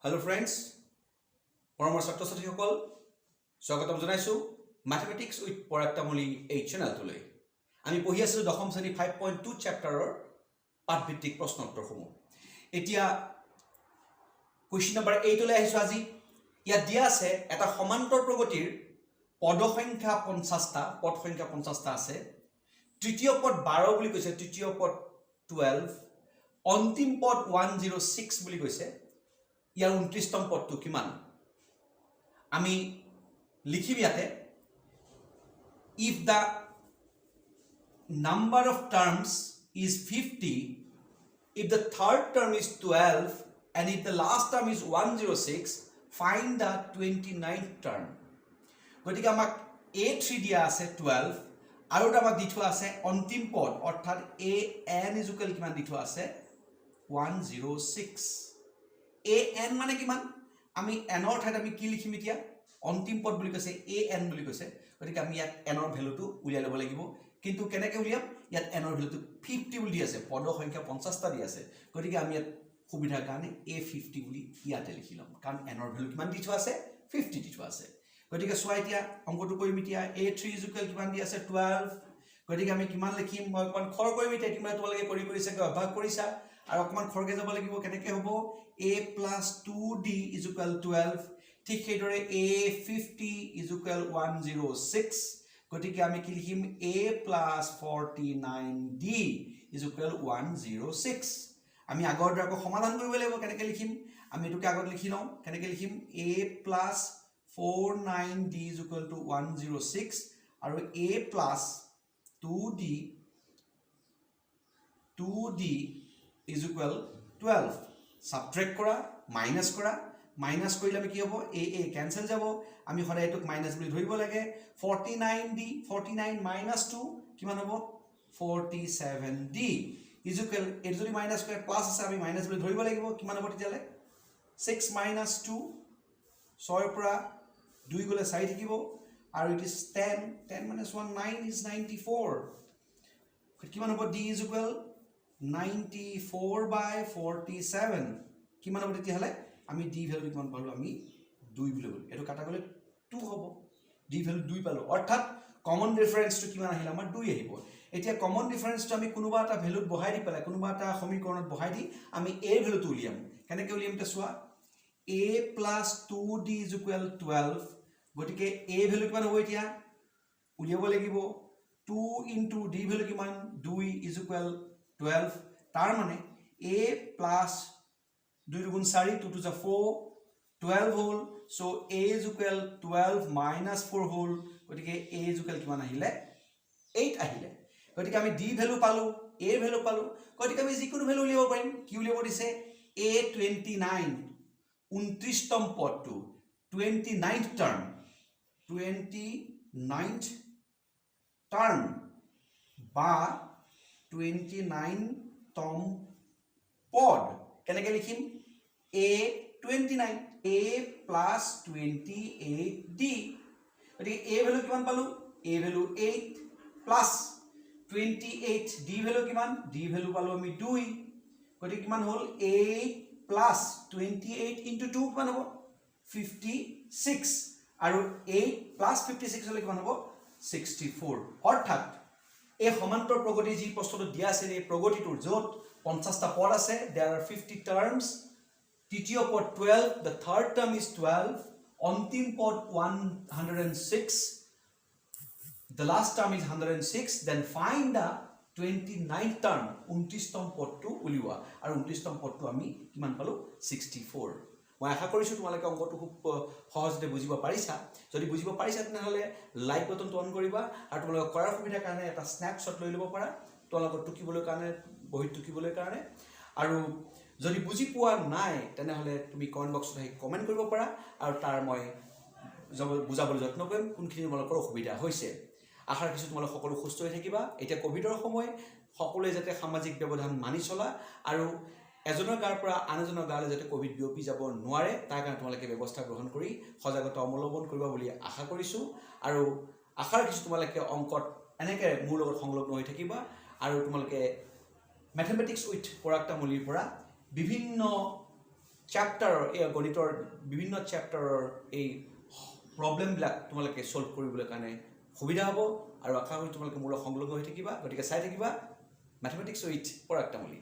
Hello' friends, মৰমৰ ছাত্ৰ ছাত্ৰীসকল, স্বাগতম জনাইছোঁ মেথমেটিক্স উইথ পৰাগ তামুলী এই চেনেলটোলৈ। আমি পঢ়ি আছিলোঁ দশম শ্ৰেণী 5.2 চেপ্টাৰৰ পাঠভিত্তিক প্ৰশ্ন উত্তৰসমূহ। এতিয়া কুৱেশ্যন নম্বৰ 8লৈ আহিছোঁ আজি। ইয়াত দিয়া আছে, এটা সমান্তৰ প্ৰগতিৰ পদসংখ্যা 50টা, পদ সংখ্যা 50টা আছে। তৃতীয় পদ 12 বুলি কৈছে, তৃতীয় পদ 12, অন্তিম পদ 106 বুলি কৈছে। ইয়াৰ 29তম পদটো কিমান? আমি লিখিম ইয়াতে, if the number of terms is 50, if the third term is 12 and if the last term is 106, find the 29th term. গতিকে আমাক এ থ্ৰী দিয়া আছে 12 আৰু এটা আমাক দি থোৱা আছে অন্তিম পদ, অৰ্থাৎ এ এন ইজুকেল কিমান দি থোৱা আছে? 106। এ এন মানে কিমান? আমি এনৰ ঠাইত আমি কি লিখিম এতিয়া? অন্তিম পদ বুলি কৈছে, এ এন বুলি কৈছে। গতিকে আমি ইয়াত এনৰ ভেলুটো উলিয়াই ল'ব লাগিব। কিন্তু কেনেকৈ উলিয়াম? ইয়াত এনৰ ভেলুটো 50 বুলি দি আছে, পদৰ সংখ্যা 50টা দি আছে। গতিকে আমি ইয়াত সুবিধাৰ কাৰণে এ 50 বুলি ইয়াতে লিখি ল'ম, কাৰণ এনৰ ভেলু কিমান দি থোৱা আছে? 50 দি থোৱা আছে। গতিকে চোৱা, এতিয়া অংকটো কৰিম। এতিয়া এ থ্ৰী ইজুকেল কিমান দি আছে? 12। গতিকে আমি কিমান লিখিম? মই অকণমান খৰ কৰিম এতিয়া। কিমান তোমালোকে কৰি কৰি চাগে অভ্যাস কৰিছা আৰু অকণমান খৰকৈ যাব লাগিব। কেনেকৈ হ'ব? A plus two d is equal 12। ঠিক সেইদৰে a 50 is equal 106। গতিকে আমি কি লিখিম? A plus 49 d is equal 106। আমি আগৰ দৰে আকৌ সমাধান কৰিব লাগিব। কেনেকৈ লিখিম? আমি এইটোকে আগত লিখি লওঁ। কেনেকৈ লিখিম? A plus 49 d is equal to 106 আৰু a plus 2d is equal 12। Subtract কৰা, মাইনাছ কৰা। মাইনাছ কৰিলে আমি কি হ'ব? এ এ কেঞ্চেল যাব। আমি সদায় এইটোক মাইনাছ বুলি ধৰিব লাগে। 49 d, 49 minus two কিমান হ'ব? 47 ডি ইজুকেল, এইটো যদি মাইনাছ কৰে, প্লাছ আছে, আমি মাইনাছ বুলি ধৰিব লাগিব। কিমান হ'ব তেতিয়াহ'লে? ছিক্স মাইনাছ টু, ছয়ৰ পৰা দুই গ'লে চাৰি থাকিব আৰু it is 10, 10 minus one nine is 94। কিমান হ'ব? D is equal 94 by 47। কিমান হ'ব তেতিয়াহ'লে? আমি ডি ভেলুটো কিমান পালোঁ? আমি দুই বুলি ক'লোঁ। এইটো কাটা গ'লে টু হ'ব। ডি ভেলু দুই পালোঁ, অৰ্থাৎ কমন ডিফাৰেঞ্চটো কিমান আহিলে আমাৰ? দুই আহিব। এতিয়া কমন ডিফাৰেঞ্চটো আমি কোনোবা এটা ভেলুত বহাই দি পেলাই, কোনোবা এটা সমীকৰণত বহাই দি আমি এৰ ভেলুটো উলিয়াম। কেনেকৈ উলিয়াম এতিয়া চোৱা। A plus two d is equal 12। গতিকে এ ভেলু কিমান হ'ব এতিয়া উলিয়াব লাগিব। টু ইনটু ডি ভেলু কিমান? দুই is equal 12। তাৰ মানে এ প্লাছ দুই দুগুণ চাৰি, two two za four, 12 হ'ল। So a is equal 12 minus four হ'ল। গতিকে এ is equal কিমান আহিলে? এইট আহিলে। গতিকে আমি ডি ভেলু পালোঁ, এ ভেলু পালোঁ। গতিকে আমি যিকোনো ভেলু উলিয়াব পাৰিম। কি উলিয়াব দিছে? এ 29, 29তম পদটো, 29th term, 29th term বা 29তম পদ কেনেকৈ লিখিম? A 29, a plus 28 d। গতিকে এ ভেলু কিমান পালোঁ? A value eight plus 28, d value কিমান? ডি ভেলু পালোঁ আমি দুই। গতিকে কিমান হ'ল? Eight plus 28 into two কিমান হ'ব? 56। আৰু এইট প্লাছ 56 হ'লে কিমান হ'ব? 64। অৰ্থাৎ এই সমান্তৰ প্ৰগতি যি প্ৰশ্নটো দিয়া আছিল, এই প্ৰগতিটোৰ য'ত 50টা পদ আছে, there are 50 terms, তৃতীয় পদ 12, the third term is 12, অন্তিম পদ 106, the last term is 106, then find the 29th term। 29তম পদটো উলিওৱা। আৰু 29তম পদটো আমি কিমান পালোঁ? 64। মই আশা কৰিছোঁ তোমালোকে অংকটো খুব সহজতে বুজিব পাৰিছা। যদি বুজিব পাৰিছা, তেনেহ'লে লাইক বটনটো অন কৰিবা আৰু তোমালোকে কৰাৰ সুবিধাৰ কাৰণে এটা স্নেপশ্বট লৈ ল'ব পাৰা, তোমালোকৰ টুকিবলৈ কাৰণে, বহীত টুকিবলৈ কাৰণে। আৰু যদি বুজি পোৱা নাই, তেনেহ'লে তুমি কমেণ্ট বক্সত আহি কমেণ্ট কৰিব পাৰা আৰু তাৰ মই বুজাবলৈ যত্ন কৰিম কোনখিনি তোমালোকৰ অসুবিধা হৈছে। আশা ৰাখিছোঁ তোমালোক সকলো সুস্থ হৈ থাকিবা। এতিয়া ক'ভিডৰ সময়, সকলোৱে যাতে সামাজিক ব্যৱধান মানি চলা আৰু এজনৰ গাৰ পৰা আন এজনৰ গালৈ যাতে ক'ভিড বিয়পি যাব নোৱাৰে, তাৰ কাৰণে তোমালোকে ব্যৱস্থা গ্ৰহণ কৰি সজাগতা অৱলম্বন কৰিবা বুলি আশা কৰিছোঁ। আৰু আশা ৰাখিছোঁ তোমালোকে অংকত এনেকৈ মোৰ লগত সংলগ্ন হৈ থাকিবা আৰু তোমালোকে মেথমেটিক্স উইথ পৰাগ তামুলীৰ পৰা বিভিন্ন চেপ্টাৰৰ, এই গণিতৰ বিভিন্ন চেপ্টাৰৰ এই প্ৰব্লেমবিলাক তোমালোকে ছল্ভ কৰিবলৈ কাৰণে সুবিধা হ'ব। আৰু আশা কৰোঁ তোমালোকে মোৰ লগত সংলগ্ন হৈ থাকিবা। গতিকে চাই থাকিবা মেথমেটিক্স উইথ পৰাগ তামুলী।